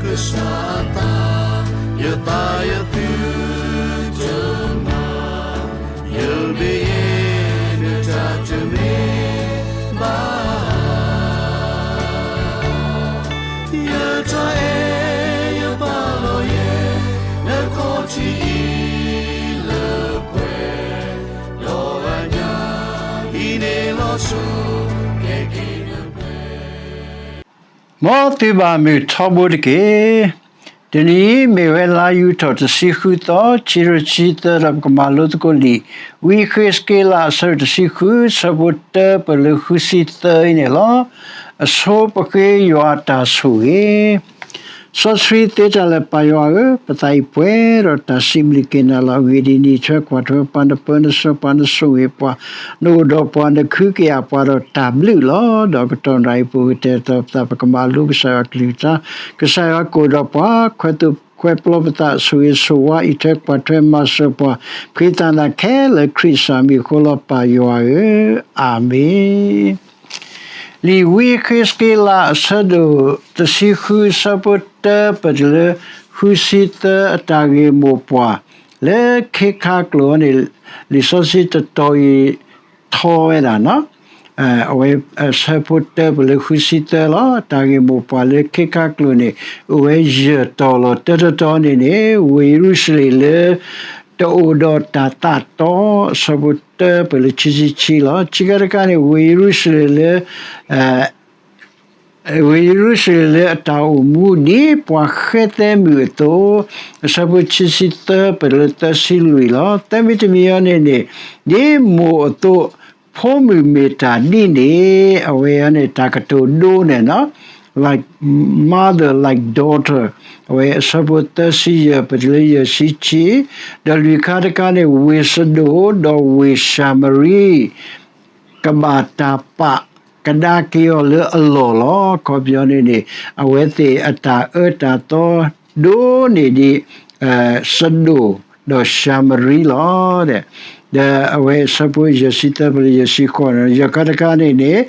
ကစၢ်အသး, ယသးယသုတမၤ, ယမ့ၢ်ယဲ နတၢ်တမ့ၢ်ဘၣ် ယတၢ်အဲၣ်ယပာ်လီၤယဲ နခီၣ်ထံးအံၤလၢပှဲၤ, ဒီးအညၣ်အံၤန့ၣ်လီၤဆီ ကဲက့ၤနပှဲၤ မ်သုဘၣ်မုာ်ထီဘိတက့ၢ်. တနံၤအံၤမ့ၢ်ဝဲလါယူၤထီၣ်တဆံဃုသီ, ခံကထိခံဆံသၢ ဒီးပကမၤလိသကိးလံာ် ဝံယဃ့းစက့လး အဆၢဒိၣ်တဆံဃု ဆၢဖိတၢ ပၢၢ်လၢဃုဆံသၢအံၤန့ၣ်လီၤ. အဆိပဃ့ယွၤတၢ်ဆိၣ်ဂ့ၤ စီဆှံသ့တၢ်လၢာ် ပၢ်ယွၤဧၢ, ပသးအံၤပှဲၤဒီးတၢ်စံးဘျုးက့ၤနၤလီၤ. အဂ့ၢ်ဒ်အံၤ, နအံးထွဲကွၢ်ထွဲပှၤ, နပၢနဆှၢပှၤ, နဆိၣ်ဂ့ၤပှၤ, နအိၣ်ဒီးပှၤ, နကဟုကယာ်ပှၤဒီးတၢ်ဘျုးလီၤ. ဒီးကတီၢ်နံၤအံၤ ပအိၣ်ကတဲာ်ကတီၤပသး, ပကမၤလိကစၢ်ယွၤအကလုၢ်ကထါ, ကစၢ်ယွၤကအိၣ်ဒီးပှၤ, ခွဲးသိၣ်ခွဲးပျီပသး, ဆိၣ်ဂ့ၤဆိၣ်ဝါ, အံးထွဲကွၢ်ထွဲမၤစၢၤပှၤ, ဖှံသးနၤခဲလၢာ် ခရံာ်အမံၤအဃိလီၤ ပၢ်ယွၤဧၢ, အၤမ့ၣ်. လံာ်ဝံယဃ့းစက့လး အဆၢဒိၣ်တဆံဃု အဆၢဖိတၢ ပၢၢ်တုၤလၢဃုဆံသၢ အတၢ်ဂ့ၢ်မိၢ်ပှၢ် လၢခ့ခါကျိာ်န့ၣ်, လံာ်စီဆှံတတီၤအံၤ ထီဝဲဒၣ် အဝဲအဆၢဖိတၢ ပၢၢ်လၢဃုဆံသၢလီၤ. တၢ်ဂ့ၢ်မိၢ်ပှၢ်လၢခ့ခါကျိာ်န့ၣ် အိၣ်ဝဲယဲၢ်တီၤလီၤ. တၢတတီၤန့ၣ်န့ၣ် ဝ့ၢ်ယရူၤၡလ့ၣ်လၢ တအိၣ်ဒီးတၢ်သးတီ, အဆၢဖိတၢ ပၢၢ်လၢခံဆံခံလီၤ. ခံခါတခါန့ၣ် ဝ့ၢ်ယရူၤၡလ့ၣ်လၢ ဝ့ၢ်ယရူၤၡလ့ၣ်လၢအတၢ်အိၣ်မူဒ်ပှၤဃဲသဲမုၣ်အသိး, အဆၢဖိခံဆံသၢ ပၢၢ်လၢသၢဆံလွံၢ်လီၤ. သၢမံၤတမံၤအံၤန့ၣ်န့ၣ်, ဒ်မိၢ်အသိး ဖိမုၣ်မ့ၢ်တၢ်ဒ်န့ၣ်, အဝဲအံၤန့ၣ် တၢ်ကတိၤဒိန့ၣ် like mother, like daughter, အဝဲအဆၢဖိသၢဆံယဲၢ် ပၢၢ်တုၤလၢယဲၢ်ဆံခံ, ဒီးလွံၢ်ခါတခါန့ၣ် ဝ့ၢ်စဒိၣ်ဒီးဝ့ၢ်ၡၤမရံ ကဘၣ်တၢ်ပာ်ကဒါက့ၤအီၤလၢအလီၢ်လီၤ. အခီပညီန့ၣ်န့ၣ် အဝဲသ့ၣ်အတၢ်အၢတၢ်သီဒိန့ၢ်ဒံး စဒိၣ်ဒီးၡၤမရံလီၤ. ဒီးအဝဲအဆၢဖိယဲၢ်ဆံသၢ ပၢၢ်လၢယဲၢ်ဆံဃိးန့ၣ်, ယဲၢ်ခါတခါန့ၣ်န့ၣ်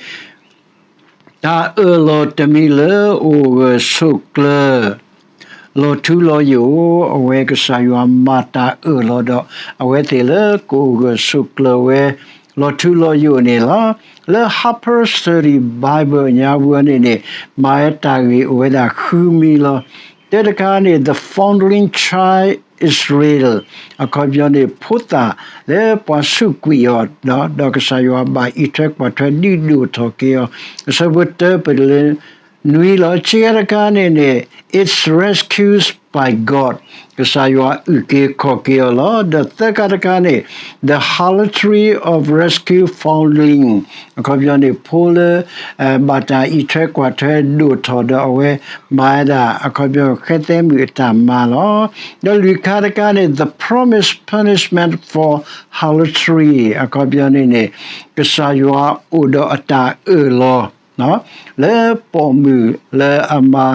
တၢ်အၢၣ်လီၤတမံၤလၢအိၣ်ဂၢၢ်ဆိးကျၢၤ လီၤထူလီၤယိာ်, အဝဲကစၢ်ယွၤမၤတၢ်အၢၣ်လီၤဒီး အဝဲသ့ၣ်လၢကအိၣ်ဂၢၢ်ဆိးကျၢၤဝဲ လီၤထူလီၤယိာ်န့ၣ်လီၤ. လၢ Harper's Study Bible ညါပူၤန့ၣ်န့ၣ် မၤဝဲတၢ်ဂ့ၢ်အိၣ်ဝဲဒၣ်ဃုမံၤလီၤ. တၢတခါန့ၣ် The Foundling Child Israel, အခီပညီန့ၣ် ဖိသၣ်လၢပှၤစူးကွံာ်အီၤ ဒီးကစၢ်ယွၤဘၣ်အံးထွဲကွၢ်ထွဲဒုးဒိၣ်ထီၣ်က့ၤအီၤ, အဆၢဖိတၢ ပၢၢ်တုၤလၢနွံလီၤ. ခံခါတခါန့ၣ်န့ၣ် It's rescued by God, ကစၢ်ယွၤအုၣ်က့ၤခီၣ်က့ၤအီၤလီၤ. ဒီးသၢခါတခါန့ၣ် The Harlotry of Rescue Foundling, အခီပညီန့ၣ် ဖိလၢ ဘၣ်တၢ်အံးထွဲကွၢ်ထွဲဒိၣ်ထီၣ်ဒီးအဝဲမၤဝဲဒၣ် အခီပညီ ဃဲသဲမုၣ်အတၢ်မၤလီၤ. ဒီးလွံၢ်ခါတခါန့ၣ် The Promised Punishment for Harlotry, အခီပညီန့ၣ်န့ၣ် ကစၢ်ယွၤအိၣ်ဒီးအတၢ်အၢၣ်လီၤ လၢပိာ်မုၣ်လၢအမၤ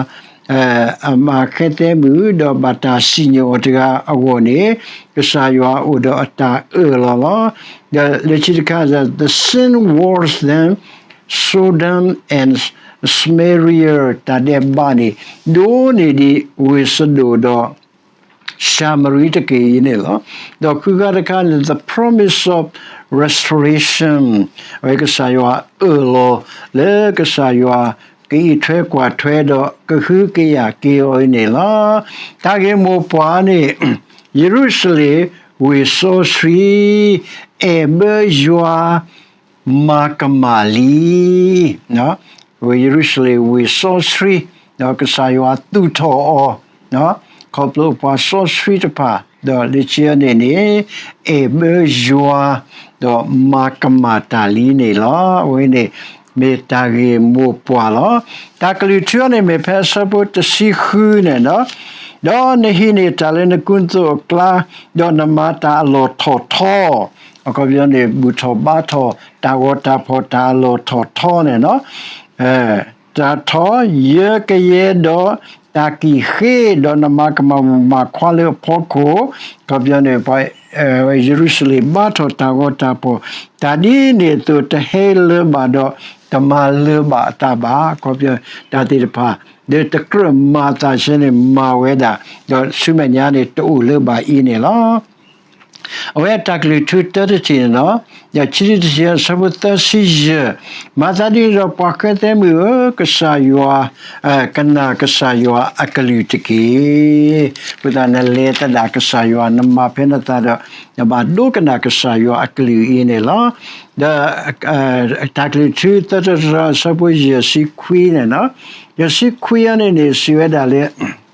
အမၤဃဲသဲမုၣ် ဒီးဘၣ်တၢ်စံၣ်ညီၣ်အီၤတဂၤအဂီၢ်န့ၣ် ကစၢ်ယွၤအိၣ်ဒီးအတၢ်အၢၣ်လီၤလီၤ. ဒီးလၢခံတခါ the sin washed them, Sodom and Samaria, တၢ်ဒဲးဘးန့ၣ် ဒိၣ်န့ၢ်ဒံးဝ့ၢ်စဒိၣ်ဒီး ၡၤမရံတက့ၢ်အံၤန့ၣ်လီၤ. ဒီးဃုဂၤတခါန့ၣ် the promise of restoration, အဝဲကစၢ်ယွၤအၢၣ်လီၤ လၢကစၢ်ယွၤကအံးထွဲကွၢ်ထွဲဒီး ကဟုကယာ်က့ၤအီၤအံၤန့ၣ်လီၤ. တၢ်ဂ့ၢ်မိၢ်ပှၢ်န့ၣ် ယရူၤၡလ့ၣ်ဝ့ၢ်စီဆှံ အဲၣ်ဘၢယွၤ မၤကမၣ်လံ ဝ့ၢ်ယရူၤၡလ့ၣ်ဝ့ၢ်စီဆှံ ဒီးကစၢ်ယွၤသူၣ်ထီၣ်အီၤ ခီဖျိပှၤစီဆှံတဖၣ် ဒီးလၢခံန့ၣ်န့ၣ် အဲၣ်ဘၢယွၤ ဒီးမၤကမၣ်တၢ်လံန့ၣ်လီၤ. အဝဲန့ၣ် မ့ၢ်တၢ်ဂ့ၢ်မိၢ်ပှၢ်လီၤ. တၢ်ကလုၢ်ထူန့ၣ် မ့ၢ်ဖဲအဆၢဖိတဆံဃုန့ၣ်ဒီး, ဒီးနဟံးန့ၢ်တၢ်လၢနကူသိးအကျါ, ဒီးနမၤတၢ်အလီၢ်ထီၣ်ထီ အခီပညီန့ၣ် ဘူၣ်ထီၣ်ဘါထီၣ် တၢ်ဂီၤတၢ်ဖီၣ်တၢ်အလီၢ်ထီၣ်ထီန့ၣ်လီၤ. တၢ်ထီၣ်ယၢကယဲဒီးတၢ်ကံၣ်ဃ့, ဒီးနမၤကမၣ်မုၣ်မၤခွါလၢအဖီခိၣ်, အခီပညီန့ၣ် ယရူၤၡလ့ၣ်ဘါထီၣ်တၢ်ဂီၤတၢ်ဖီၣ်, တၢ်ဒ်န့ၣ်အသိး တဟဲလၢၤဘၣ်ဒီး တမၤလၢၤဘၣ်အသးဘၣ်. အခီပညီ တၢ်သ့ၣ်တဖၣ် ဒီးတကြၢးမၤသးဆၢန့ၣ်မၤဝဲဒၣ်, ဒီးဆူမဲာ်ညါန့ၣ်တအိၣ်လၢၤဘၣ်အံၤန့ၣ်လီၤ. အဝဲတၢ်ကလုၢ်ထူသၢတထံၣ်န့ၣ်လီၤ. ဒီးခံထံၣ်တထံၣ်အဆၢဖိသၢဆံယဲၢ်, မၤသးဒ်န့ၣ်ဒီးပှၤဃဲသဲမုၣ်ဧၢ, ကစၢ်ယွၤ, ကနၣ်ကစၢ်ယွၤအကလုၢ်တက့ၢ်. အဃိသတးနလဲၤသဒၣ်ကစၢ်ယွၤ နမၤဖဲနသးဒီး နဘၣ်ဒိကနၣ်ကစၢ်ယွၤအကလုၢ်အံၤန့ၣ်လီၤ. ဒီး တၢ်ကလုၢ်ထူသၢဆံတၢအဆၢဖိယဲၢ်ဆံခွံန့ၣ်လီၤ. ယဲၢ်ဆံခွံအံၤန့ၣ်န့ၣ် စံးဝဲဒၣ်လၢ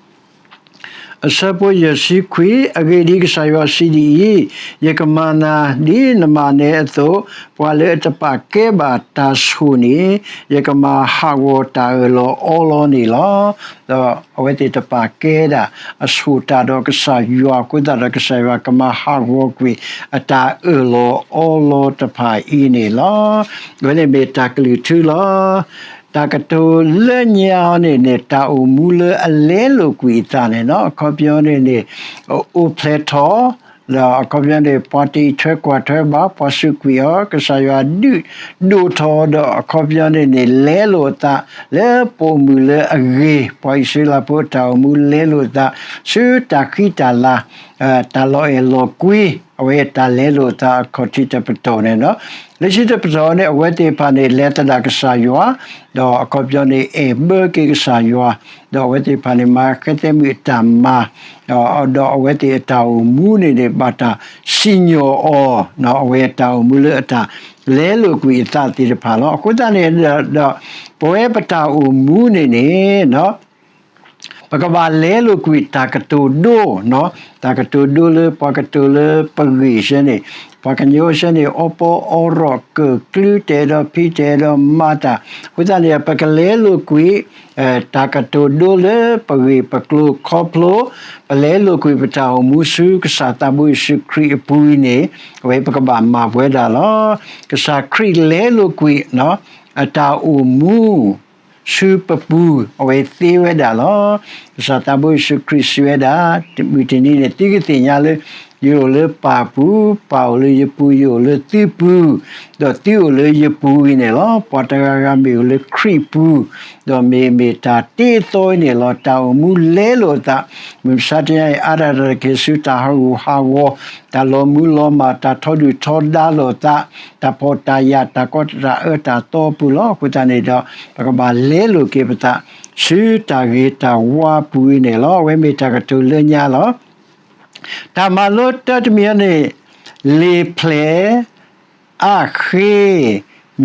အဆၢဖိယဲၢ်ဆံခွံ, အဂ့ၢ်ဒ်အံၤ, ကစၢ်ယွၤစံးဒ်အံၤ, ယကမၤနၤဒ်နမၤနၢၤအသိး, ပှၤလၢအတပာ်ကဲဘၣ်တၢ်ဆိၣ်န့ၣ်, ယကမၤဟးဂီၤတၢ်အၢၣ်လီၤအီလီၤန့ၣ်လီၤ. ဒီးအဝဲသ့ၣ်တပာ်ကဲဒၣ်အဆိၣ်တၢ်ဒီးကစၢ်ယွၤ အဃိသတးဒီးကစၢ်ယွၤကမၤဟးဂီၤကွံာ်အတၢ်အၢၣ်လီၤအီလီၤတဖၣ်အံၤန့ၣ်လီၤ. အဝဲန့ၣ်မ့ၢ်တၢ်ကလုၢ်ထူလီၤ. တၢ်ကတိၤလၢညါအံၤန့ၣ်န့ၣ် တၢ်အိၣ်မူလၢအလဲလိာ်ကွံာ်အသးန့ၣ်လီၤ. အခီပညီန့ၣ်န့ၣ် အိၣ်ဖျဲၣ်ထီၣ်, ဒီးအခီပညီန့ၣ် ပှၤတအံးထွဲကွၢ်ထွဲဘၣ်, ပှၤစူးကွံာ်အီၤ, ကစၢ်ယွၤဒုးဒိၣ်ထီၣ်, ဒီးအခီပညီန့ၣ်န့ၣ် လဲလိာ်အသးလၢပိာ်မုၣ်လၢအဂ့ၤ, ပှၤအံၣ်စရ့လးဖိအတၢ်အိၣ်မူလဲလိာ်အသး ဆူတၢ်ဃံတၢ်လၤ တၢ်လီၤအဲၣ်လီၤကွံ အဝဲတၢ်လဲလိာ်အသးအခီၣ်ထံးတပတီၢ်န့ၣ်လီၤ. လၢခံတပတီၢ်န့ၣ် အဝဲသ့ၣ်တဖၣ်န့ၣ် လဲၤသဒၣ်ကစၢ်ယွၤ, ဒီးအခီပညီန့ၣ် အဲၣ်ဘၢက့ၤကစၢ်ယွၤ, ဒီးအဝဲသ့ၣ်တဖၣ်န့ၣ် မၤဃဲသဲမုၣ်အတၢ်မၤ, ဒီးအဝဲသ့ၣ်အတၢ်အိၣ်မူန့ၣ်န့ၣ် ဘၣ်တၢ်စံၣ်ညီၣ်အီၤ, အဝဲတၢ်အိၣ်မူလၢအတၢ်လဲလိာ်ကွံာ်အသးသ့ၣ်တဖၣ်လီၤ. အဃိသတးန့ၣ်ဒီး ပဝဲပတၢ်အိၣ်မူန့ၣ်န့ၣ် ပကဘၣ်လဲလိာ်ကွံာ်တၢ်ကတိၤဒိ, တၢ်ကတိၤဒိလၢပှၤကတိၤလၢပဂ့ၢ်ဆၢန့ၣ်, ပှၤကညီဆၢန့ၣ် အီပီအီရီၣ်ကၢၣ်ကျူ တအဲၣ်ဒိးဖံးတအဲၣ်ဒိးမၤတၢ်, အဃိသတးန့ၣ် ပကလဲလိာ်ကွံာ် တၢ်ကတိၤဒိလၢပဂ့ၢ်ပကျိၤခီဖျိ ပလဲလိာ်ကွံာ်ပတၢ်အိၣ်မူဆူကစၢ်သးဘိယ့ၣ်ၡူးခရံာ်အပူၤအံၤန့ၣ် အဝဲပကဘၣ်မၤပဝဲဒၣ်လီၤ. ကစၢ်ခရံာ်လဲလိာ်ကွံာ် အတၢ်အိၣ်မူ ဆူပပူၤ အဝဲသ့ဝဲဒၣ်လီၤ. ကစၢ်သးဘိယ့ၣ်ၡူးခရံာ်စံးဝဲဒၣ်, မုၢ်တနံၤန့ၣ် သုကသ့ၣ်ညါလၢ ယအိၣ်လၢပၢ်ပူၤ, ပၢ်အိၣ်လၢယပူၤ, ယအိၣ်လၢသုပူၤ, ဒီးသုအိၣ်လၢယပူၤအံၤန့ၣ်လီၤ. ပှၤတဂၤဂၤမ့ၢ်အိၣ်လၢခရံာ်ပူၤ, ဒီးမ့ၢ်မ့ၢ်တၢ်တ့အသီအံၤန့ၣ်လီၤ. တၢ်အိၣ်မူလဲလိာ်အသး, မုၢ်မဆါတနံၤအံၤ အါဒၣ်တၢ်တက့ၢ်ဆူတၢ်ဟးဂူာ်ဟးဂီၤ, တၢ်လီၤမူလီၤမၢ်, တၢ်ထီဒုၣ်ထီဒါလိာ်အသး, တၢ်ဖှီၣ်တၢ်ယာ်, တၢ်ကီတၢ်အၢတၢ်သီအပူၤလီၤ. အဃိသတးန့ၣ်ဒီး ပကဘၣ်လဲလိာ်က့ၤပသး ဆူတၢ်ဂ့ၤတၢ်ဝါအပူၤအံၤန့ၣ်လီၤ. အဝဲမ့ၢ်တၢ်ကတိၤလၢညါလီၤ. တၢ်မၤလိတၢတမံၤအံၤန့ၣ်, လ့ၤဖျဲၣ်, အၣ်ဃ့,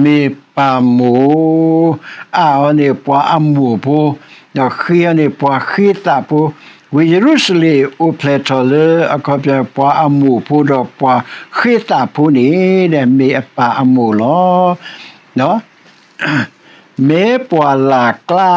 မ့ၢ်ပၢ်မိၢ်, အၣ်အီၤန့ၣ်ပှၤအမိၢ်ဖိ, ဒီးဃ့အီၤန့ၣ်ပှၤဃ့သးဖိ, ဝ့ၢ်ယရူၤၡလ့ၣ်အိၣ်ဖျဲၣ်ထီၣ်လၢအခီပညီ ပှၤအမိၢ်ဖိဒီးပှၤဃ့သးဖိန့ၣ် မ့ၢ်အပၢ်အမိၢ်လီၤ. မဲပှၢ်လၢ်ကျါ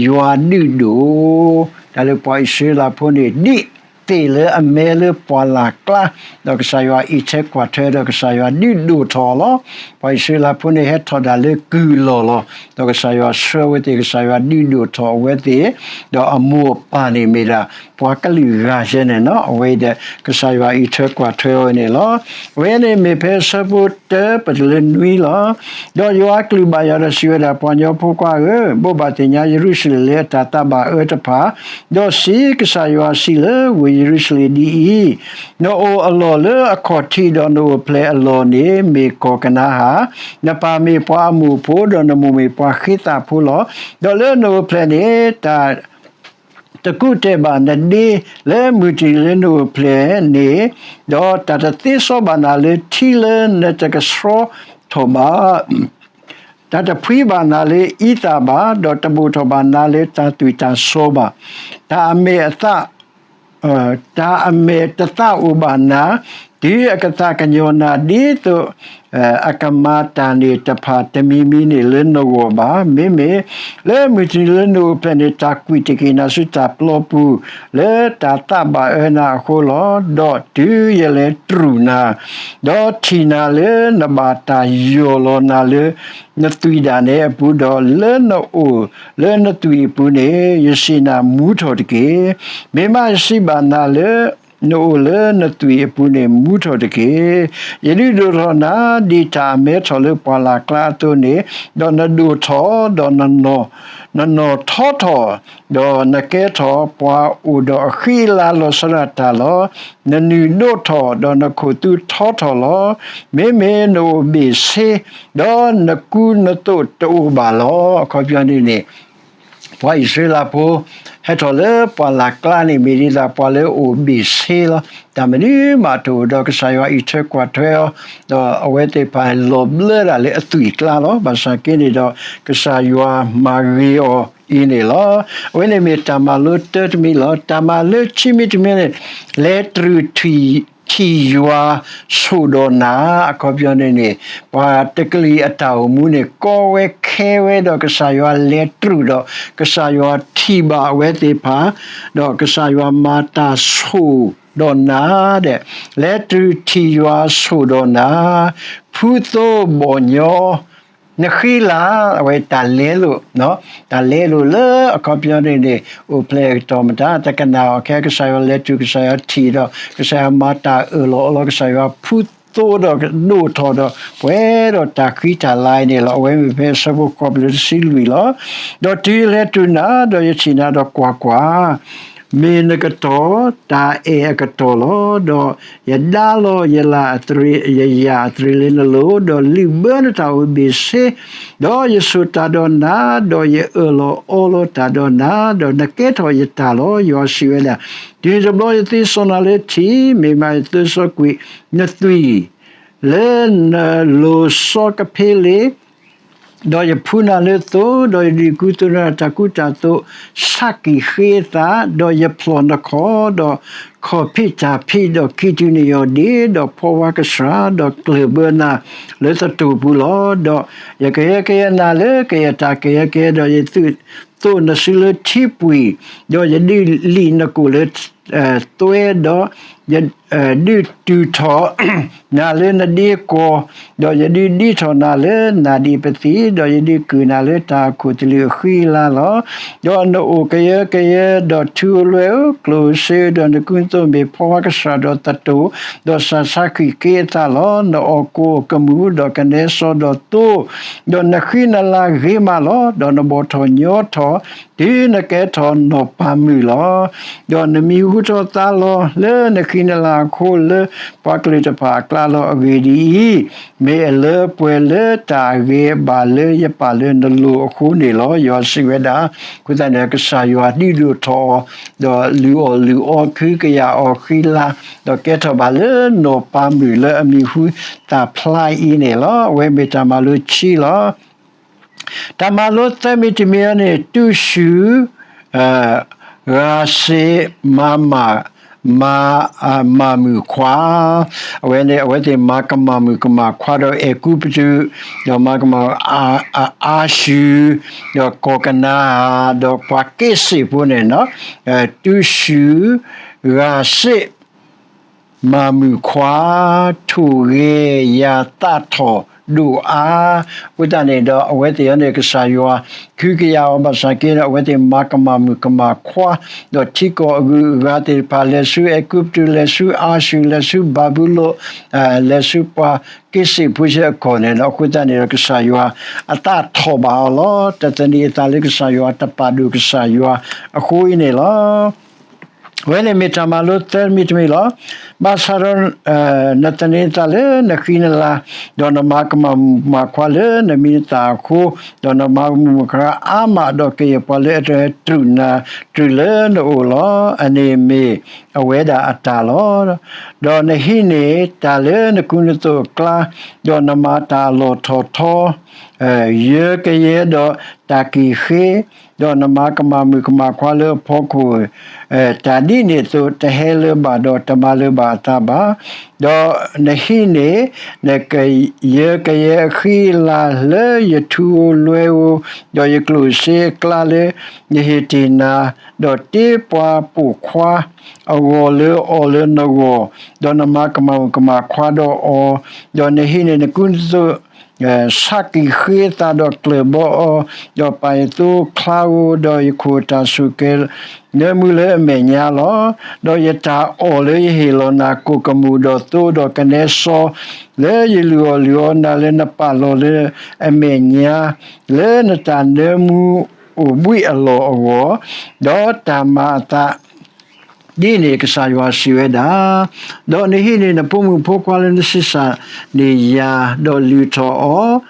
ယွၤဒုးဒိၣ်, တၢ်လၢပှၤအံၣ်စရ့လးဖိန့ၣ် ဒ်သ့ၣ်လၢအမဲလၢပှၢ်လၢ်ကျါ, ဒီးကစၢ်ယွၤအံးထွဲကွၢ်ထွဲဒီးကစၢ်ယွၤဒုးဒိၣ်ထီၣ်လီၤ. ပှၤအံၣ်စရ့လးဖိန့ၣ် ဟဲထီၣ်ဒၣ်လၢကုၢ်လီၢ်လီၤ. ဒီးကစၢ်ယွၤဆှၢဝဲသ့ၣ် ကစၢ်ယွၤဒုးဒိၣ်ထီၣ်အဝဲသ့ၣ်, ဒီးအမိၢ်အပၢ်န့ၣ်မ့ၢ်ဒၣ် ပှၤကလုာ်ဂၤယဲန့ၣ်လီၤ. အဝဲအံၤဒီး ကစၢ်ယွၤအံးထွဲကွၢ်ထွဲအီၤန့ၣ်လီၤ. အဝဲန့ၣ်မ့ၢ်ဖဲအဆၢဖိတၢပတုၤလၢနွံလီၤ. ဒီးယွၤအကလူးဘၣ်ယွၤဒီးစံးဝဲဒၣ်, ပှၤကညီဖိခွါဧၢ, ဘိးဘၣ်သ့ၣ်ညါယရူၤၡလ့ၣ်လၢအတၢ်သးဘၣ်အၢတဖၣ်, ဒီးစံး, ကစၢ်ယွၤစံးလၢဝ့ၢ်ယရူၤၡလ့ၣ်ဒ်အံၤ, နအိၣ်အလီၢ်လၢအခီၣ်ထံးဒီးနအိၣ်ဖျဲၣ်အလီၢ်န့ၣ် မ့ၢ်ကီၢ်ကနၤဧၣ်, နပၢ်မ့ၢ်ပှၤအမိၢ်ဖိ ဒီးနမိၢ်မ့ၢ်ပှၤဃ့သးဖိလီၤ. ဒီးလၢနအိၣ်ဖျဲၣ်န့ၣ် တၢ် တကူးတဲာ်ဘၣ်နဒ့လၢမုၢ်တနံၤလၢနအိၣ်ဖျဲၣ်န့ၣ်, ဒီးတၢ်တသ့စီဘၣ်နၤလၢထံလၢနတကဆှီထီၣ်ဘၣ်, တၢ်တဖှံဘၣ်နၤလၢအံသၣ်ဘၣ်, ဒီးတဘူၣ်ထီၣ်ဘၣ်နၤလၢတၢ်သွံၣ်တၢ်စီဘၣ်. တၢ်အမဲာ်အသၣ် တၢ်အမဲာ်တသၣ်အိၣ်ဘၣ်နၤ, တုၤအကသးကညီၤနၤဒ်သိး အကမၤတၢ်န့ၣ်တဖၣ်တမံၤမံၤန့ၣ်လၢနဂီၢ်ဘၣ်. မ့မ့ၢ်လၢမုၢ်တနံၤလၢနအိၣ်ဖျဲၣ်န့ၣ် တၢ်ကွံာ်တက့ၢ်နၤဆူတၢ်ပျီပူၤ လၢတၢ်သးဘၣ်အၢနၤအဃိလီၤ. ဒီးတုၤယလဲၤတြူာ်နၤ, ဒီးထံၣ်နၤလၢနဘၣ်တၢ်ယီၢ်လီၤနၤလၢ နသွံၣ်ဒၣ်နဲအပူၤ, ဒီးလၢနအိၣ်လၢနသွံၣ်အပူၤန့ၣ် ယစံးနၤမူထီၣ်တက့ၢ်. မ့ၢ်မးယစံးဘၣ်နၤလၢ နအိၣ်လၢနသွံၣ်အပူၤန့ၣ် မူထီၣ်တက့ၢ်. ယဒုးဒိၣ်ထီၣ်နၤ ဒ်တၢ်အမဲထီၣ်လၢပှၢ်လၢ်ကျါအသိးန့ၣ်, ဒီးနဒိၣ်ထီၣ်, ဒီး နနီၢ်ထီထီၣ်, ဒီးနကဲထီၣ်ပှၤအိၣ်ဒီးအဃံအလၤလီၤဆီဒၣ်တၢ်လီၤ. နနုၢ်ဒိၣ်ထီၣ်, ဒီးနခိၣ်သူထီထီၣ်လီၤ. မ့မ့ၢ်နအိၣ်ဘ့ၣ်ဆ့, ဒီးနကူနသိးတအိၣ်ဘၣ်လီၤ. အခီပညီန့ၣ်န့ၣ် ပှၤအံၣ်စရ့လးဖိ ဟဲထီၣ်လၢပှၢ်လၢ်ကျါန့ၣ် မ့ၢ်ဒ်သိးပှၤလၢအအိၣ်ဘ့ၣ်ဆ့လီၤ. တၢ်မနုၤမးတအိၣ်ဒီး ကစၢ်ယွၤအံးထွဲကွၢ်ထွဲအီၤ, ဒီးအဝဲသ့ၣ်တဖၣ်လီၤဘျၢဒၣ်လၢအသွံၣ်အကျါလီၤ. ဘၣ်ဆၣ်က့န့ၣ်ဒီး ကစၢ်ယွၤမၤဂ့ၤအီၤအံၤန့ၣ်လီၤ. အဝဲန့ၣ်မ့ၢ်တၢ်မၤလိတၢတမံၤလီၤ. တၢ်မၤလိခံမံၤတမံၤန့ၣ်, လဲၤတြူာ်ထံၣ်ယွၤဆိၣ်ဒီးနၤ, အခီပညီန့ၣ်န့ၣ် ပှၤတကလုာ်အတၢ်အိၣ်မူန့ၣ် ကီဝဲခဲဝဲဒီး ကစၢ်ယွၤလဲၤတြူာ်ဒီး ကစၢ်ယွၤထံၣ်ဘၣ်အဝဲသ့ၣ်တဖၣ်, ဒီးကစၢ်ယွၤမၤတၢ်ဆိၣ်ဒီးနၤဒဲး, လဲၤတြူာ်ထံၣ်ယွၤဆိၣ်ဒီးနၤ, ဖုသိဘီၣ်ညီ နဃံလၤ, အဝဲတၢ်လဲလိာ်, တၢ်လဲလိာ်လၢအခီပညီန့ၣ်န့ၣ် အိၣ်ဖျဲၣ်အကတီၢ်မတၤ တကနၣ်အီၤခဲ ကစၢ်ယွၤလဲၤတြူာ် ကစၢ်ယွၤထံၣ်ဒီး ကစၢ်ယွၤမၤတၢ်အၢၣ်လီၤအီလီၤ ကစၢ်ယွၤဖုသိဒီးဒိၣ်ထီၣ်ဒီး ပှဲၤဒီးတၢ်ဃံတၢ်လၤအံၤန့ၣ်လီၤ. အဝဲမ့ၢ်ဖဲအဆၢဖိဃိး ပလၢတဆံလွံၢ်လီၤ. ဒီးတုၤယလဲၤတြူာ်နၤ, ဒီးယထံၣ်နၤဒီးကွၢ်ကွၢ် မ့ၢ်နကတီၢ်တၢ်အဲၣ်အကတီၢ်လီၤ. ဒီးယဒါလီၤယလၢ်အသရ့, ယယၣ်အသရ့လၢနလိၤ, ဒီးလုၢ်ဘၢနတၢ်အိၣ်ဘ့ၣ်ဆ့, ဒီးယဆိၣ်တၢ်ဒီးနၤ, ဒီးယအၢၣ်လီၤအီလီၤတၢ်ဒီးနၤ, ဒီးနကဲထီၣ်ယတၢ်လီၤ. ယွၤစံးဝဲဒၣ်, တုၤတဘျီယသ့စီနၤလၢထံး, မ့ၢ်မးယသၢစီကွံာ်နသွံၣ် လၢနလိၤစီကဖ့လ့ၣ်, ဒီးယဖှူနၤလၢသိ, ဒီးယဒုးကူသိနၤတၢ်ကူတၢ်သိး ဆါကံၢ်ဃ့အသး, ဒီးယဖျီၣ်နခီၣ်, ဒီးခီၣ်ဖံးတၢ်ဖံး, ဒီးကံၢ်တူာ်နယီၢ်ဒ့, ဒီးဖီဝါကဆှၣ်, ဒီးကျၢၢ်ဘၢနၤလၢသတိၣ်ပူၤလီၤ. ဒီးယကယၢကယဲနၤလၢကယဲၢ်တၢ်ကယၢကယဲ, ဒီးယသုးသိးနစုလၢထံပှံၢ်, ဒီးယဒုးလံာ်နကိာ်လၢ သွဲ, ဒီးယ ဒုးတုၤထီၣ်နၤလၢနဒ့ကီၢ်, ဒီးယဒုးဒံးထီၣ်နၤလၢနၢ်ဒံးပသံၣ်, ဒီးယဒုးကုၢ်နၤလၢတၢ်အခိၣ်သလုးအဃံအလၤလီၤ. ဒီးနအိၣ်ကယၢကယဲ, ဒီးထူဧိၤလွဲဧိၤ, ကျိၣ်ဧိၤစ့ဧိၤ, ဒီးနကူနသိးမ့ၢ်ဖီဝါကဆှၣ်ဒီးသတိၣ်, ဒီးစၢ်ဆါကံၢ်ဃ့အသးလီၤ. နအီၣ်ကိၣ်အီၣ်ကမူၣ်, ဒီးကနဲစီဒီးသိ, ဒီးနဃံနလၤဂ့ၤမးလီၤ. ဒီးနဘီၣ်ထီၣ်ညီထီၣ် တုၤနကဲထီၣ်နီၢ်ပၤမုၣ်လီၤ. ဒီးနမံၤဟူထီၣ်သါလီၤလၢနဃံနလၤအဃိ လၢပှၤကလုာ်တဖၣ်အကျါလီၤ. အဂ့ၢ်ဒ်အံၤ, မ့ၢ်အလၢပှဲၤလၢတၢ်အဂ့ၤအဘၣ်လၢယပာ်လၢနလိၤအဃိန့ၣ်လီၤ. ယွၤစံးဝဲဒၣ်. အဃိသတးန့ၣ် ကစၢ်ယွၤဒုးဒိၣ်ထီၣ်အီၤ, ဒီးလုၢ်အီၣ်လုၢ်အီ ခုကယာ်အီၤဃံလၤ, ဒီးကဲထီၣ်ဘၣ်လၢနီၢ်ပၤမုၣ်လၢအမံၤဟူသၣ်ဖျါအံၤန့ၣ်လီၤ. အဝဲမ့ၢ်တၢ်မၤလိခံလီၤ. တၢ်မၤလိသၢမံၤတမံၤအံၤန့ၣ် တူၢ်ဆူၣ်, ဂၤစ့း, မၤမၢ်, မၤ, မၤမုၣ်ခွါ, အဝဲန့ၣ် အဝဲသ့ၣ်မၤကမၣ်မုၣ်ကမၣ်ခွါဒီးအဲၤကူပတူး, ဒီးမၤကမၣ်အၤၡူၢ်, ဒီးကီၢ်ကနၤဧၣ်, ဒီးပှၤက့စ့ၣ်ဖိန့ၣ်, တူၢ်ဆူၣ်, ဂၤစ့း မၤမုၣ်ခွါ, ထိၣ်ဂဲၤယၤသးထီၣ်ဒိၣ်အါ, အဃိသတးန့ၣ်ဒီး အဝဲသ့ၣ်အံၤန့ၣ် ကစၢ်ယွၤ ခုကယာ်အီၤဘၣ်ဆၣ်က့ဒီး အဝဲသ့ၣ်မၤကမၣ်မုၣ်ကမၣ်ခွါ, ဒီးထံကီၢ်အဂုၤအဂၤသ့ၣ်တဖၣ် လဲၤဆူအဲၤကူပတူး, လဲၤဆူအၤၡူၢ်, လဲၤဆူဘၤဘူလိၣ်, လဲၤဆူပှၤက့စ့ၣ်ဖိစ့ၢ်အကီၢ်န့ၣ်ဒီး အဃိသတးန့ၣ်ဒီး ကစၢ်ယွၤအသးထီၣ်ဘၣ်အီၤလီၤ. တသန့ၤအသးလၢကစၢ်ယွၤ, တပာ်ဒိၣ်ကစၢ်ယွၤအဃိအံၤန့ၣ်လီၤ. အဝဲန့ၣ်မ့ၢ်တၢ်မၤလိသၢမံၤတမံၤလီၤ. ဘၣ်ဆၣ်ဒီး နသန့ၤအသးလၢနဃံနလၤ, ဒီးနမၤကမၣ်မုၣ်ကမၣ်ခွါလၢနမံၤနသၣ်အဃိ, ဒီးနမၤမုၣ်ကမၣ်ခွါအါမးဒီးကယဲၢ်ပှၤလၢအတြူာ်နၤတြူာ်လၢနအိၣ်လီၤ. အန့ၣ်မ့ၢ်အဝဲဒၣ်အတၢ်လီၤ. ဒီးနဟံးန့ၢ်တၢ်လၢနကူနသိးအကျါ, ဒီးနမၤတၢ်အလီၢ်ထီၣ်ထီ ယၢကယဲဒီးတၢ်ကံၢ်ဃ့, ဒီးနမၤကမၣ်မုၣ်ကမၣ်ခွါလၢအဖီခိၣ်, တၢ်ဒ်န့ၣ်အသိး တဟဲလၢၤဘၣ်ဒီးတမၤလၢၤဘၣ်အသးဘၣ်. ဒီးနဟံးန့ၢ် နကယၢကယဲအဃံအလၤလၢယထူဧိၤလွဲဧိၤ, ဒီးယကျိၣ်စ့အကျါလၢယဟ့ၣ်တ့ၢ်နၤ, ဒီးတ့ပှၤပိာ်ခွါအဂီၢ်လၢအီၤလၢနဂီၢ်, ဒီးနမၤကမၣ်မုၣ်ကမၣ်ခွါဒီးအီၤ, ဒီးနဟံးန့ၢ်နကူနသိး ဆးကံၣ်ဃ့အသးဒီးကျၢၢ်ဘီအီၤ, ဒီးပာ်ယသိချါဧိၤ, ဒီးယခိၣ်အတၢ်ဆိၣ်ကဲၤနၢမူလၢအမဲာ်ညါလီၤ. ဒီးယတၢ်အီၣ်လၢယဟ့ၣ်လီၤနၤ ကိၣ်ကမူၣ်ဒီးသိဒီးကနဲစီ, လၢယလုၢ်အီၣ်လုၢ်အီနၤလၢနပာ်လီၤလၢအမဲာ်ညါ, လၢနတၢ်နၢမူအိၣ်ဘှံးအလီၢ်အဂီၢ်, ဒီးတၢ်မၤအသး ဒ်န့ၣ်ကစၢ်ယွၤစံးဝဲဒၣ်, ဒီးနဟံးန့ၢ်နဖိမုၣ်ဖိခွါလၢနဆံးစၢ်န့ၢ်ယၤ, ဒီးလုၢ်ထီၣ်အီၤ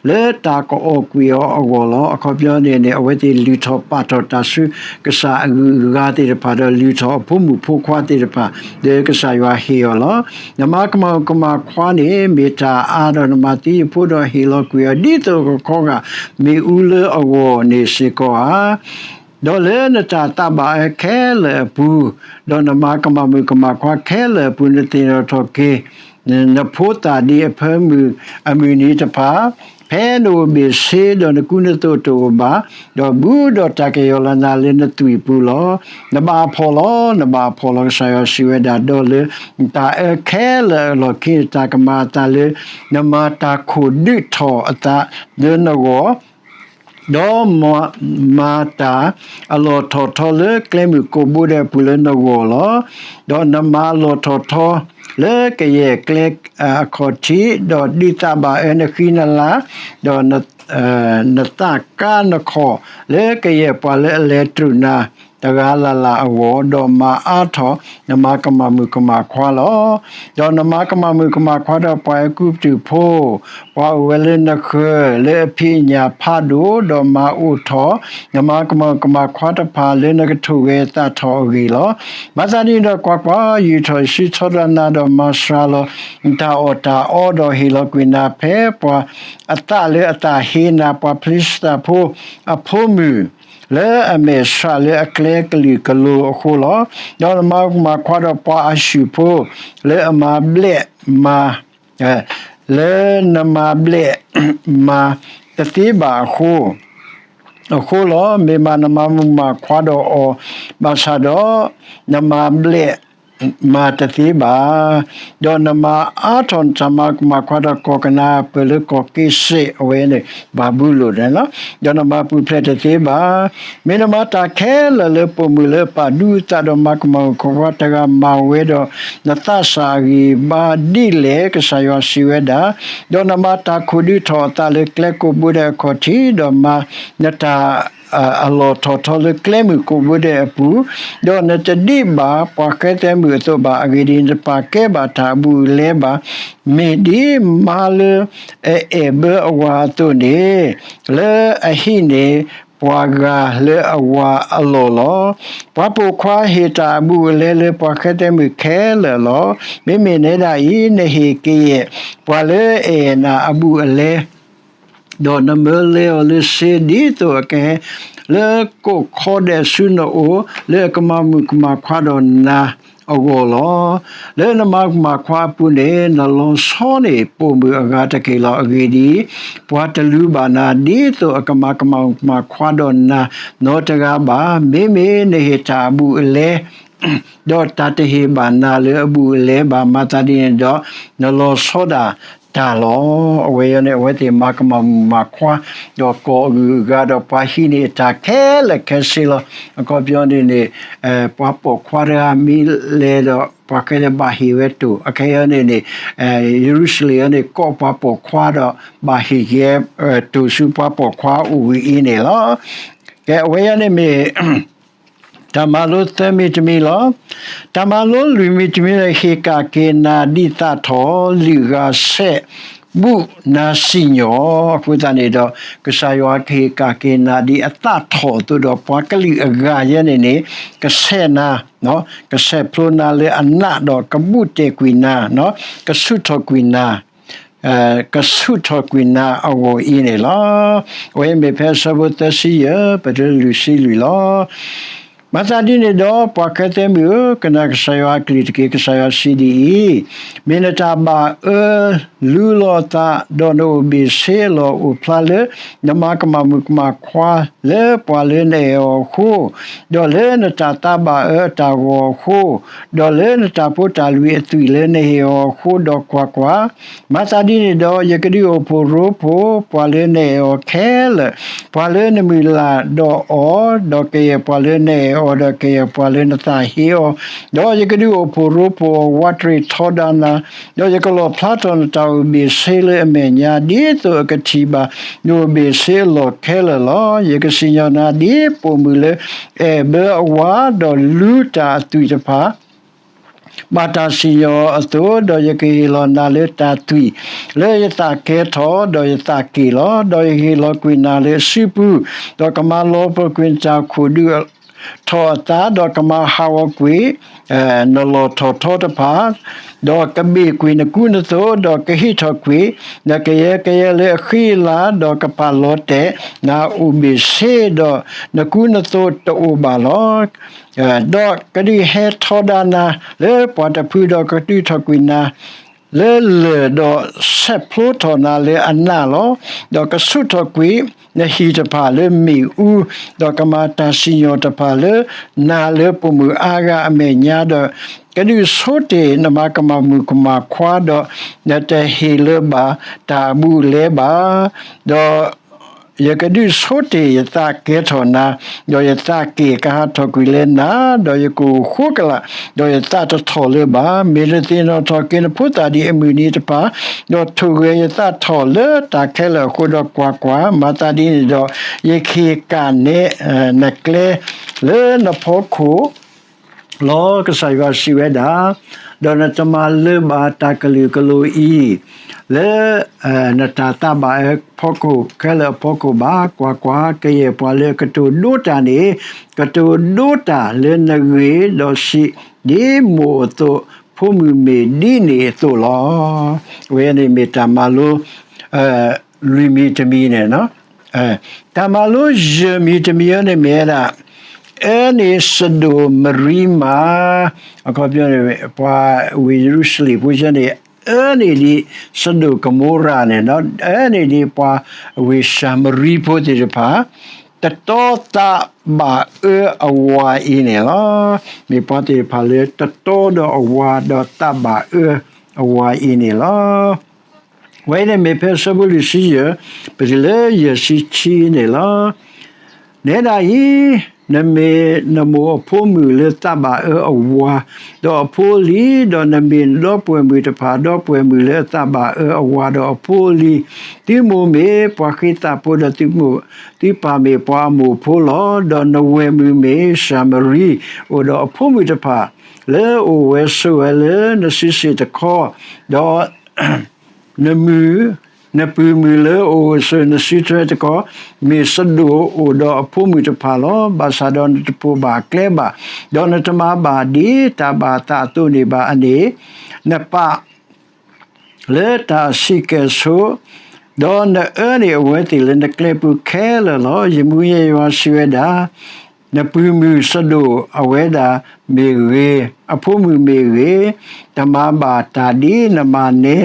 လၢတၢ်ကအီၣ်ကွံာ်အီၤအဂီၢ်လီၤ. အခီပညီန့ၣ်န့ၣ် အဝဲသ့ၣ်လုၢ်ထီၣ်ပာ်ထီၣ်တၢ်ဆူကစၢ်အဂုၤအဂၤသ့ၣ်တဖၣ်, ဒီးလုၢ်ထီၣ်အဖိမုၣ်ဖိခွါသ့ၣ်တဖၣ် လၢကစၢ်ယွၤဟ့ၣ်အီၤလီၤ. နမၤကမၣ်ကမၣ်ခွါန့ၣ် မ့ၢ်တၢ်အါ, ဒီးနမၤသံယဖိဒီးဟ့ၣ်လီၤကွံာ်အီၤ ဒ်သိးကခီဂာ်မ့ၣ်အူလၢအဂီၢ်န့ၣ်စ့ၢ်ကီးဧါ. ဒီးလၢနတၢ်သးဘၣ်အၢခဲလၢာ်အပူၤ, ဒီးနမၤကမၣ်မုၣ်ကမၣ်ခွါခဲလၢာ်အပူၤ, နသ့ၣ်နီၣ်ထီၣ်က့ၤ နဖိသၣ်ဒ်အဖၢမုၢ်အမုၢ်နံၤတဖၣ်, ဖဲနအိၣ်ဘ့ၣ်ဆ့, ဒီးနကူနသိးတအိၣ်ဘၣ်, ဒီးဘူးဒီးတၢ်ကယီၢ်လီၤနၤလၢနသွံၣ်ပူၤလီၤ. နဘၣ်အဖှီၣ်လီၤ, နဘၣ်အဖှီၣ်လီၤ, ကစၢ်ယွၤစံးဝဲဒၣ်, ဒီးလၢတၢ်အၢခဲလၢာ်အလီၢ်ခံ တၢ်ကမၤအသးလၢ နမၤတၢ်ခိၣ်ဒုးထီၣ်အသးလၢနဂီၢ် ဒီးမၤတၢ်အလီၢ်ထီၣ်ထီလၢကျဲမုၢ်ကိးဘိဒဲးအပူၤလၢနဂီၢ်လီၤ. ဒီးနမၤအလီၢ်ထီၣ်ထီလၢကယဲၢ်ကျဲအခီၣ်ထံး, ဒီးဒုးသးဘၣ်အၢနဃံနလၤ, ဒီးနသးကါနခီၣ်လၢကယဲၢ်ပှၤလၢအလဲၤတြူာ်နၤတဂၤလၢ်လၢ်အဂီၢ်, ဒီးမၤအါထီၣ်နမၤကမၣ်မုၣ်ကမၣ်ခွါလီၤ. ဒီးနမၤကမၣ်မုၣ်ကမၣ်ခွါဒီးပှၤအဲၤကူပတူးဖိ ပှၤအိၣ်ဝဲလၢနဃၢၤ လၢအဖံးအညၣ်ဖးဒိၣ်, ဒီးမၤအိၣ်ထီၣ် နမၤကမၣ်ကမၣ်ခွါတဖၣ်လၢနကထိၣ်ဂဲၤသးထီၣ်အဂ့ၢ်လီၤ. မၤသးဒ်န့ၣ်ဒီးကွၢ်ကွၢ်, ယုၢ်ထီၣ်ယစုထီဒါနၤ, ဒီးမၤစှၤလီၤနတၢ်အီၣ်တၢ်အီ, ဒီးဟ့ၣ်လီၤကွံာ်နၤဖဲပှၤအသးလၢအသးဟ့နၤ, ပှၤဖလံၡသးဖိအဖိမုၣ် လၢအမဲာ်ဆှးလၢအကျဲကလုာ်ကလိၤအဃိလီၤ. ဒီးနမၤကမၣ်ခွါဒီးပှၤအၤၡူၢ်ဖိ လၢအမၤဘျဲၣ်မၤ လၢနမၤဘျဲၣ်မၤတသ့ဘၣ်အဃိ အဃိလီၤ. မ့ၢ်မးနမၤမုၣ်ကမၣ်ခွါဒီးအီၤ, ဘၣ်ဆၣ်ဒီးနမၤဘျဲၣ်မၤတသ့ဘၣ်. ဒီးနမၤအါထီၣ်နတၢ်မၤကမၣ်ခွါဒီးကီၢ်ကနၤအပၢၢ်လၢကီၢ်က့စ့း, အဝဲန့ၣ်ဘၤဘူလိၣ်န့ၣ်လီၤ. ဒီးနမၤပူၤဖျဲးတသ့ဘၣ်. မ့ၢ်နမၤတၢ်ခဲလၢာ်လၢပိာ်မုၣ်လၢအပာ်ဒူအသးဒီးမၤကမၣ်မုၣ်ကမၣ်ခွါတဂၤမၤဝဲဒီး နသးစၢ်အဂံၢ်ဘါဒ်လဲၣ်, ကစၢ်ယွၤစံးဝဲဒၣ်, ဒီးနမၤတၢ်ခိၣ်ဒုးထီၣ်အသးလၢကျဲကိးဘိဒဲးအခီၣ်ထံး, ဒီးမၤနတၢ် အလီၢ်ထီၣ်ထီလၢကျဲမုၢ်ကိးဘိဒဲးအပူၤ, ဒီးနတဒံးဘၣ်ပှၤဃဲသဲမုၣ်အသိးဘၣ်. အဂ့ၢ်ဒ်အံၤ, နတပာ်ကဲဘၣ်တၢ်အဘူးအလဲဘၣ်. မ့ၢ်ဒ်မါလၢအအဲၣ်ဘၢအဝၤအသိးန့ၣ်, လၢအဟံးန့ၢ်ပှၤဂၤလၢအဝၤအလီၢ်လီၤ. ပှၤပိာ်ခွါဟ့ၣ်တၢ်အဘူးအလဲလၢပှၤဃဲသဲမုၣ်ခဲလၢာ်လီၤ. မ့မ့ၢ်နဲဒၣ်အံၤ, နဟ့ၣ်ကယဲၢ်ပှၤလၢအအဲၣ်နၤအဘူးအလဲ ဒီးနမၢလဲအီၤလၢစ့ဒ်သိးအကဟဲ လၢကိးခီဒဲးဆူနအိၣ်, လၢအကမၤမုၣ်ကမၣ်ခွါဒီးနၤအဂီၢ်လီၤ. လၢနမၤကမၣ်ခွါအပူၤန့ၣ်, နလီၤဆီန့ၢ်ပိာ်မုၣ်အဂၤတက့ၢ်လီၤ. အဂ့ၢ်ဒ်အံၤ, ပှၤတလူၤဘၣ်နၤ ဒ်သိးအကမၤကမၣ်မုၣ်ကမၣ်ခွါဒီးနၤနီတဂၤဘၣ်. မ့မ့ၢ်နဟ့ၣ်တၢ်အဘူးအလဲ ဒီးတၢ်တဟ့ၣ်ဘၣ်နၤလၢအဘူးအလဲဘၣ်. မၤသးဒ်န့ၣ်ဒီး နလီၤဆီဒၣ်တၢ်လီၤ. အဝဲအံၤန့ၣ် အဝဲသ့ၣ်မၤကမၣ်မုၣ်မၤခွါ ဒီးကီၢ်အဂုၤအဂၤ ဒီးပှၤဟံးန့ၢ်အတၢ်ခဲလၢာ်ခဲဆ့လီၤ. အခီပညီန့ၣ်န့ၣ် ပှၤပိာ်ခွါတဂၤမ့ၢ်လဲၤဒီး ပှၤဃဲလၢဘၣ်ဟ့ၣ်ဝဲတိၢ်, အခဲအံၤန့ၣ်န့ၣ် ယရူၤၡလ့ၣ်အံၤန့ၣ် ကိးပှၤပိာ်ခွါဒီး ဘၣ်ဟ့ၣ်က့ၤတိၢ်ဆူပှၤပိာ်ခွါအိၣ်ဝံၤအံၤန့ၣ်လီၤ. ကဲ အဝဲအံၤန့ၣ်မ့ၢ် တၢ်မၤလိသၢမံၤတမံၤလီၤ. တၢ်မၤလိလွံၢ်မံၤတမံၤန့ၣ် ဟ့ၣ်ကၣ်က့ၤနၤဒ်သးထီၣ်, လုာ်ဂၤဆဲးဘူးနၤစံၣ်ညီၣ်. အဃိသတးန့ၣ်ဒီး ကစၢ်ယွၤကဟ့ၣ်ကၣ်က့ၤနၤဒ်အသးထီၣ်အသိးဒီး ပှၤကလုာ်အဂၤယဲန့ၣ်န့ၣ် ကဆဲးနၤ, ကဆဲးဖျိနၤလၢအနးဒီးကဘူးတဲာ်ကွံာ်နၤ, ကဆူၣ်ထီၣ်ကွံာ်နၤ ကဆူၣ်ထီၣ်ကွံာ်နၤအဂီၢ်အံၤန့ၣ်လီၤ. အဝဲမ့ၢ်ဖဲအဆၢဖိသၢဆံယဲၢ် ပတုၤလၢလွံၢ်ဆံလွံၢ်လီၤ. မၤသးဒ်န့ၣ်ဒီး ပှၤခဲသဲမုၣ်ဧၢ, ကနၣ်ကစၢ်ယွၤအကလုၢ်တက့ၢ်. ကစၢ်ယွၤစံးဒ်အံၤ, မ့ၢ်နတၢ်ဘၣ်အၢလူလီၤအသး, ဒီးနအိၣ်ဘ့ၣ်ဆ့အလီၢ်အိၣ်ဖျါလၢ နမၤကမၣ်မုၣ်ကမၣ်ခွါလၢပှၤလၢနအဲၣ်အီၤအဃိ, ဒီးလၢနတၢ်သးဘၣ်အၢအတၢ်ဂီၤအဃိ, ဒီးလၢနတၢ်ဖိတၢ်လံၤအသွံၣ်လၢနဟ့ၣ်အီၤအဃိ, ဒီးကွၢ်ကွၢ်, မၤသးဒ်န့ၣ်ဒီး ယကဒုးအိၣ်ဖှိၣ်ရိဖှိၣ်ပှၤလၢနအဲၣ်အီၤခဲလၢာ်, ပှၤလၢနမုၢ်လၢ်ဒီးအီၤ, ဒီးကယဲၢ်ပှၤလၢနအဲၣ်အီၤ, ဒီးကယဲၢ်ပှၤလၢနသးဟ့အီၤ, ဒီးယကဒုးအိၣ်ဖှိၣ်ရိဖှိၣ်အီၤ ဝးတရံးထီဒါနၤ, ဒီးယကလီၣ်ဖျါထီၣ်နတၢ်အိၣ်ဘ့ၣ်ဆ့လၢအမဲာ်ညါ, ဒ်သိးအကထံၣ်ဘၣ်နအိၣ်ဘ့ၣ်ဆ့အလီၢ်ခဲလၢာ်လီၤ. ယကစံၣ်ညီၣ်နၤဒ်ပိာ်မုၣ်လၢအဲၣ်ဘၢအဝၤ, ဒီးလူၤတၢ်အသွံၣ်တဖၣ် ဘၣ်တၢ်စံၣ်ညီၣ်အသိး, ဒီးယကဟ့ၣ်လီၤနၤလၢတၢ်သွံၣ်လၢယသးကဲထီၣ်, ဒီးယသးက့ၣ်လီၤ. ဒီးယကဟ့ၣ်လီၤကွံာ်နၤလၢအစုပူၤ, ဒီးကမၤလီၤပှီၢ်ကွံာ်နတၢ်ခိၣ်ဒူထီၣ်အသး, ဒီးကမၤဟးဂီၤကွံာ် နလီၢ်ထီၣ်ထီတဖၣ်, ဒီးကဘ့ၣ်ကွံာ်နကူနသိး, ဒီးကယၢကယဲလၢအဃံအလၤ, ဒီးကပာ်လီၤတဲာ်နၤအိၣ်ဘ့ၣ်ဆ့, ဒီးနကူနသိးတအိၣ်ဘၣ်လီၤ. ဒီးကဒုးဟဲထီဒါနၤလၢပှၤတဖု, ဒီးကဒုးထီၣ်ကွံာ်နၤလၢလၢၢ်, ဒီးဆဲးဖျိထီၣ်နၤလၢအနးလီၤ. ဒီးကဆူးထီၣ်ကွံာ်နဟံၣ်တဖၣ်လၢမ့ၣ်အူ, ဒီးကမၤတၢ်စံၣ်ညီၣ်တဖၣ်လၢနၤလၢပိာ်မုၣ်အါဂၤအမဲာ်ညါ, ဒီးကဒုးဆိတ့ၢ်နမၤကမၣ်မုၣ်ကမၣ်ခွါ, ဒီးနတဟ့ၣ်လၢၤဘၣ်တၢ်အဘူးအလဲဘၣ်, ဒီး ယကဒုးဆိတ့ၢ်ယသးကဲထီၣ်နၤ, ဒီးယသးက့ၣ်ကဟးထီၣ်ကွံာ်လၢနၤ, ဒီးယကအိၣ်ဃိကလာ်, ဒီးယသးတထီၣ်လၢၤဘၣ်. မ့ၢ်နသ့ၣ်နီၣ်ထီၣ်က့ၤနဖိသၣ်ဒ်အမုၢ်နံၤတဖၣ်, ဒီးထိၣ်ဂဲၤယသးထီၣ်လၢတၢ်ခဲလၢာ်အဃိ, ဒီးကွၢ်ကွၢ်, မၤသးဒ်န့ၣ်ဒီး ယကဟ့ၣ်ကၣ်နဲနကျဲလၢနဖီခိၣ် လီၤ. ကစၢ်ယွၤစံးဝဲဒၣ်, ဒီးနတမၤလၢၤဘၣ်တၢ်ကလုာ်ကလိၤအံၤ, လၢ နတၢ်သးဘၣ်အၢဖီခိၣ်ခဲလၢာ်အဖီခိၣ်ဘၣ်. ကွၢ်ကွၢ်, ကယဲၢ်ပှၤလၢကတိၤဒိတၢ်န့ၣ်, ကတိၤဒိတၢ်လၢနဂ့ၢ်, ဒီးစံးဒ်မိၢ်အသိး, ဖိမုၣ်မ့ၢ်ဒ်န့ၣ်အသိးလီၤ. အဝဲန့ၣ်မ့ၢ်တၢ်မၤလိ လွံၢ်မံၤတမံၤန့ၣ်, တၢ်မၤလိယဲၢ်မံၤတမံၤအံၤန့ၣ်မ့ၢ်ဝဲဒၣ်, အၢန့ၢ်စဒိၣ်မရံမၤ, အခီပညီန့ၣ် ပှၤဝ့ၢ်ယရူၤၡလ့ၣ်ဖိဆၢန့ၣ် အၢန့ၢ်ဒံးစဒိၣ်ကမိရၤန့ၣ်, အၢန့ၢ်ဒံးပှၤဝ့ၢ်ၡၤမရံဖိသ့ၣ်တဖၣ် တတီသးဘၣ်အၢအဝၤအံၤန့ၣ်လီၤ. မ့ၢ်ပှၤသ့ၣ်တဖၣ်လၢတတီဒီးအဝၤ ဒီးသးဘၣ်အၢအဝၤအံၤန့ၣ်လီၤ. ဝဲအံၤန့ၣ်မ့ၢ်ဖဲအဆၢဖိလွံၢ်ဆံယဲၢ် ပတုၤလၢယဲၢ်ဆံခံန့ၣ်လီၤ. နဲဒၣ်အံၤ, နမ့ၢ်နမိၢ်အဖိမုၣ်လၢသးဘၣ်အၢအဝၤ, ဒီးအဖိအလံၤ, ဒီးနမ့ၢ်နဒီပုၢ်ဝဲၢ်မုၣ်တဖၣ်အဒီပုၢ်ဝဲၢ်မုၣ်လၢအသးဘၣ်အၢအဝၤဒီးအဖိအလံၤ, သုမိၢ်မ့ၢ်ပှၤဃ့သးဖိဒီးသုမိၢ်, သုပၢ်မ့ၢ်ပှၤအမိၢ်ဖိလီၤ. ဒီးနဝဲၢ်မုၣ်မ့ၢ်ၡၤမရံ, အိၣ်ဒီးအဖိမုၣ်တဖၣ် လၢအအိၣ်ဝဲဆိးဝဲလၢနစုစ့ၣ်တခီ, ဒီး နမုၢ်, နပုၢ်မုၣ်လၢအအိၣ်ဆိးနစုထွဲတခီ, မ့ၢ်စဒိၣ်အိၣ်ဒီးအဖိမုၣ်တဖၣ်လီၤ. ဘၣ်ဆၣ်ဒီးနတပိာ်ဘၣ်ကျဲဘၣ်, ဒီးနတမၤဘၣ်ဒ်တၢ်ဘၣ်အသးအသိးန့ၣ်ဘၣ်န့ၣ်, နပာ် လၢတၢ်အဆံးကဲၣ်ဆိး, ဒီးနအၢန့ၢ်အဝဲသ့ၣ်လၢနကျဲပူၤခဲလၢာ်လီၤ. ယမူယယွၤစံးဝဲဒၣ်, နပုၢ်မုၣ်စဒိၣ်အဝဲဒၣ်မ့ၢ်ဂ့ၤ, အဖိမုၣ်မ့ၢ်ဂ့ၤ, တမၤဘၣ်တၢ်ဒ်နမၤနဲ,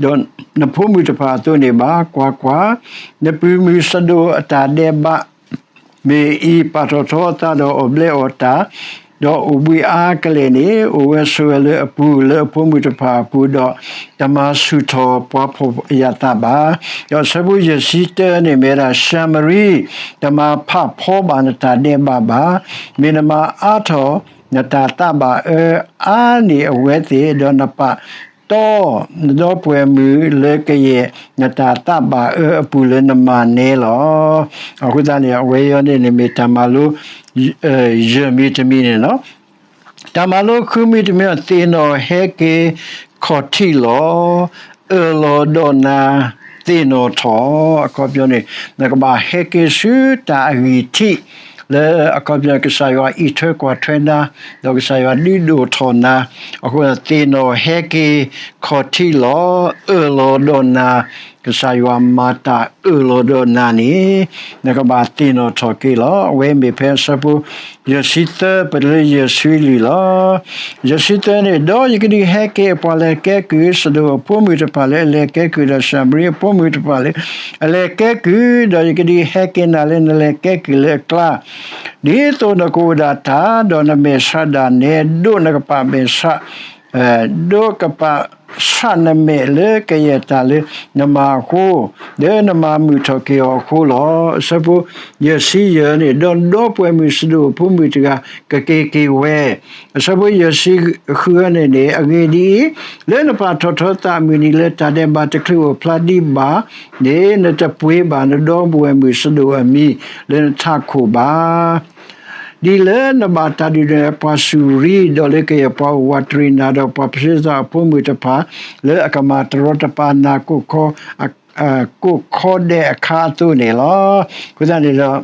ဒီးနဖိမုၣ်တဖၣ်အသိးန့ၣ်ဘၣ်. ကွၢ်ကွၢ်, နပုၢ်မုၣ်စဒိၣ်အတၢ်ဒဲးဘး မ့ၢ်အံၤ ပာ်ထီၣ်ထီအသးဒီးအီၣ်ဘျဲအီၣ်တၢ်, ဒီးအိၣ်ဘှံးအါကလဲာ်န့ၣ်, အိၣ်ဝဲဆိးဝဲလၢအပူၤလၢအဖိမုၣ်တဖၣ်အပူၤ, ဒီးတမၤဆူၣ်ထီၣ်ပှၤဖှီၣ်အယာ်သးဘၣ်. ဒီးအဆၢဖိယဲၢ်ဆံတၢန့ၣ်မ့ၢ်ဝဲဒၣ်, ၡၤမရံ, တမၤဖးဖီဘၣ်နတၢ်ဒဲးဘးဘၣ်. မ့ၢ်နမၤအါထီၣ်နတၢ်သးဘၣ်အၢအါန့ၢ်အဝဲသ့ၣ်, ဒီးနပာ်တီနဒီပုၢ်ဝဲၢ်မုၣ်လၢကယဲၢ်နတၢ်သးဘၣ်အၢအပူၤလၢနမၤနဲလီၤ. အဃိသတးန့ၣ် အဝဲအံၤန့ၣ်န့ၣ်မ့ၢ်တၢ်မၤလိ ယဲၢ်မံၤတမံၤန့ၣ်လီၤ. တၢ်မၤလိဃုမံၤတမံၤ, သ့ၣ်နီၣ်ဟဲက့ၤခီၣ်ထံးလီၤ, အၢၣ်လီၤဒီးနၤသ့ၣ်နီၣ်ထီၣ်. အခီပညီန့ၣ် နကဘၣ်ဟဲက့ၤဆူတၢ်အဂံၢ်ထံး လၢအခီပညီန့ၣ် ကစၢ်ယွၤအံးထွဲကွၢ်ထွဲနၤ, ဒီးကစၢ်ယွၤဒုးဒိၣ်ထီၣ်နၤ, အဃိ သ့ၣ်နီၣ်ဟဲက့ၤခီၣ်ထံးလီၤ, အၢၣ်လီၤဒီးနၤ ကစၢ်ယွၤမၤတၢ်အၢၣ်လီၤဒီးနၤန့ၣ် နကဘၣ်သ့ၣ်နီၣ်ထီၣ်က့ၤလီၤ. အဝဲမ့ၢ်ဖဲအဆၢဖိ ယဲၢ်ဆံသၢ ပတုၤလၢယဲၢ်ဆံလွံၢ်လီၤ. ယဲၢ်ဆံသၢန့ၣ်, ဒီးယကဒုးဟဲက့ၤပှၤလဲၤကဲကုၢ် စဒိၣ်အဖိမုၣ်တဖၣ်လၢအလဲၤကဲကုၢ် ဒီးၡၤမရံအဖိမုၣ်တဖၣ်လၢအလဲၤကဲကုၢ်, ဒီးယကဒုးဟဲက့ၤနၤလၢနလဲၤကဲကုၢ်လၢအကျါ, ဒ်သိးနကအိၣ်ဒၣ်တၢ်, ဒီးနမဲာ်ဆှးဒၣ်နဲ, ဒိးနကပာ်မဲာ်ဆှး ဒိးကပာ်ဆှးနမဲာ်လၢကယဲၢ်တၢ်လၢနမၤအဃိ, လၢနမၤမုာ်ထီၣ်က့ၤအီၤအဃိလီၤ. အဆၢဖိယဲၢ်ဆံယဲၢ်န့ၣ်, ဒီးနဒီပုၢ်ဝဲၢ်မုၣ်စဒိၣ်အဖိမုၣ်တဂၤ ကက့ၤက့ၤဝဲ. အဆၢဖိယဲၢ်ဆံဃုန့ၣ်န့ၣ်, အဂ့ၢ်ဒ်အံၤ, လၢနပာ်ထီၣ်ထီသးအမုၢ်နံၤလၢတၢ်ဒဲးဘးတချုးအိၣ်ဖျါဒံးဘၣ်န့ၣ်, နတပှ့ၤဘၣ်နဒီပုၢ်ဝဲၢ်မုၣ်စဒိၣ်အမံၤလၢနထးခိၣ်ဘၣ်. ဒ်လၢနဘၣ်တၢ်ဒုးနဲၣ်ပှၤစူၤရံ, ဒီးလၢကယဲၢ်ပှၤအိၣ်ဝးတရံးနၤ, ဒီးပှၤပၢဆှၢသးအဖိမုၣ်တဖၣ် လၢအကမၤတရီတပါနၤ ကိးခီဒဲးအခါအသိးန့ၣ်လီၤ. အဃိသတးန့ၣ်ဒီး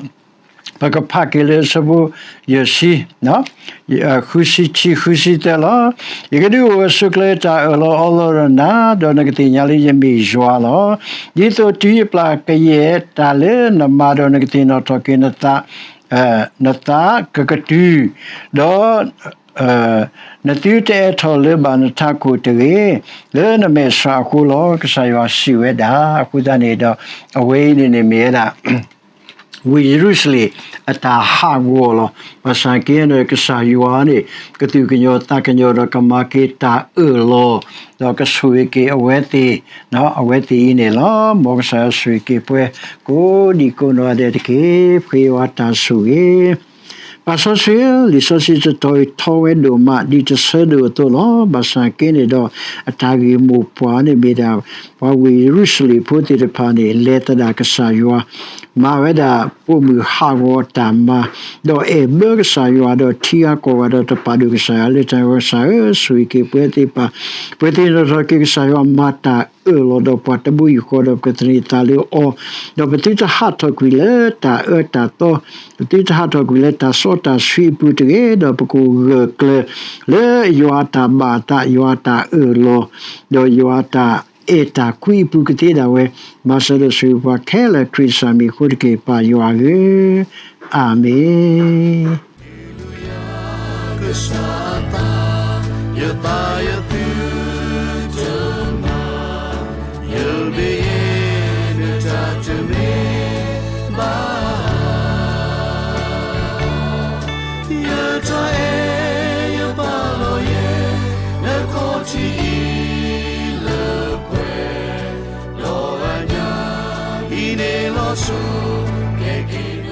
ပကဖးက့ၤလၢအဆၢဖိယဲၢ်ဆံ ဃုဆံခံ ဃုဆံသၢလီၤ. ယကဒုးအိၣ်ဝဲဆိးကျၢၤတၢ်အၢၣ်လီၤအီလီၤဒီးနၤ, ဒီးနကသ့ၣ်ညါလၢယမ့ၢ်ယွၤလီၤ. ဒ်သိးတုၤယပျၢ်ကယဲၢ်တၢ်လၢနမၤဒီး နကသ့ၣ်နီၣ်ထီၣ်က့ၤနသး နသးကကတုၤ, ဒီး နသုတအဲၣ်ထီၣ်လၢၤဘၣ်နထးခိၣ်တဂ့ၤ, လၢနမဲာ်ဆှးအဃိလီၤ. ကစၢ်ယွၤစံးဝဲဒၣ်. အဃိသတးန့ၣ်ဒီး အဝဲအံၤန့ၣ်န့ၣ်မ့ၢ်ဝဲဒၣ် ဝ့ၢ်ယရူၤၡလ့ၣ်အတၢ်ဟးဂီၤလီၤ. ဘၣ်ဆၣ်က့န့ၣ် ကစၢ်ယွၤန့ၣ် ကသူၣ်ကညီၤသးကညီၤဒီးကမၤက့ၤတၢ်အၢၣ်လီၤ, ဒီးကဆိၣ်ဂ့ၤက့ၤအဝဲသ့ၣ်, အဝဲသ့ၣ်အံၤန့ၣ်လီၤ. မ်ကစၢ်ယွၤဆိၣ်ဂ့ၤက့ၤပှၤကိးဒံးကိးနီၢ်ဒဲးတက့ၢ်. ပဃ့ယွၤတၢ်ဆိၣ်ဂ့ၤ ပၢ်စီဆှံဧၢ, လံာ်စီဆှံတတီၤအံၤထီဝဲဒိၣ်မး ဒ်တဆၢဒိၣ်အသိးလီၤ. ဘၣ်ဆၣ်က့န့ၣ်ဒီး အတၢ်ဂ့ၢ်မိၢ်ပှၢ်န့ၣ်မ့ၢ်ဒၣ် ပှၤဝ့ၢ်ယရူၤၡလ့ၣ်ဖိသ့ၣ်တဖၣ်န့ၣ် လဲၤသဒၣ်ကစၢ်ယွၤ, မၤဝဲဒၣ်ပိာ်မုၣ်ဟးဂီၤအတၢ်မၤ, ဒီးအဲၣ်ဘၢကစၢ်ယွၤ ဒီးထံဂၤကီၢ်ဂၤဒီးတပာ်ဒိၣ်ကစၢ်ယွၤလၢတၢ် ကစၢ်ဧၢ, ဆိၣ်ဂ့ၤက့ၤပဝဲသ့ၣ်တဖၣ်, ပဝဲသ့ၣ်နီၣ်ထီၣ်က့ၤကစၢ်ယွၤမၤတၢ်အၢၣ်လီၤဒီးပှၤတဘိယူၢ်ဃီဒီးပကသန့ၤသးလၢအီၤ, ဒီးပသုတဟးထီၣ်ကွံာ်လၢတၢ်အၢတၢ်သီ, ပသုတဟးထီၣ်ကွံာ်လၢတၢ်စီတၢ်ဆှံအပူၤတဂ့ၤ, ဒီးပကအိၣ်ဂၢၢ်ကျၢၤလၢယွၤအတၢ်ဘၣ်အသး, ယွၤအတၢ်အၢၣ်လီၤ, ဒီးယွၤအတၢ်အဲၣ်တၢ်ကွံအပူၤကသ့ဒၣ်ဝဲ, မၤစၢၤဒီးဆိၣ်ဂ့ၤပှၤခဲလၢာ် ခရံာ်စၢ်မံၤအဃိတက့ၢ် ပၢ်ယွၤဧၢ, အၤမ့ၣ်. ယသးယသုတမၤ, ယဘၣ်ယဲနတၢ်တမ့ၢ်ဘၣ်, ယတၢ်အဲၣ်ယပာ်လီၤယဲ, နခီၣ်ထံးအံၤလၢပှဲၤ, ဒီးအညါအံၤန့ၣ်လီၤဆိ, ကဲက့ၤ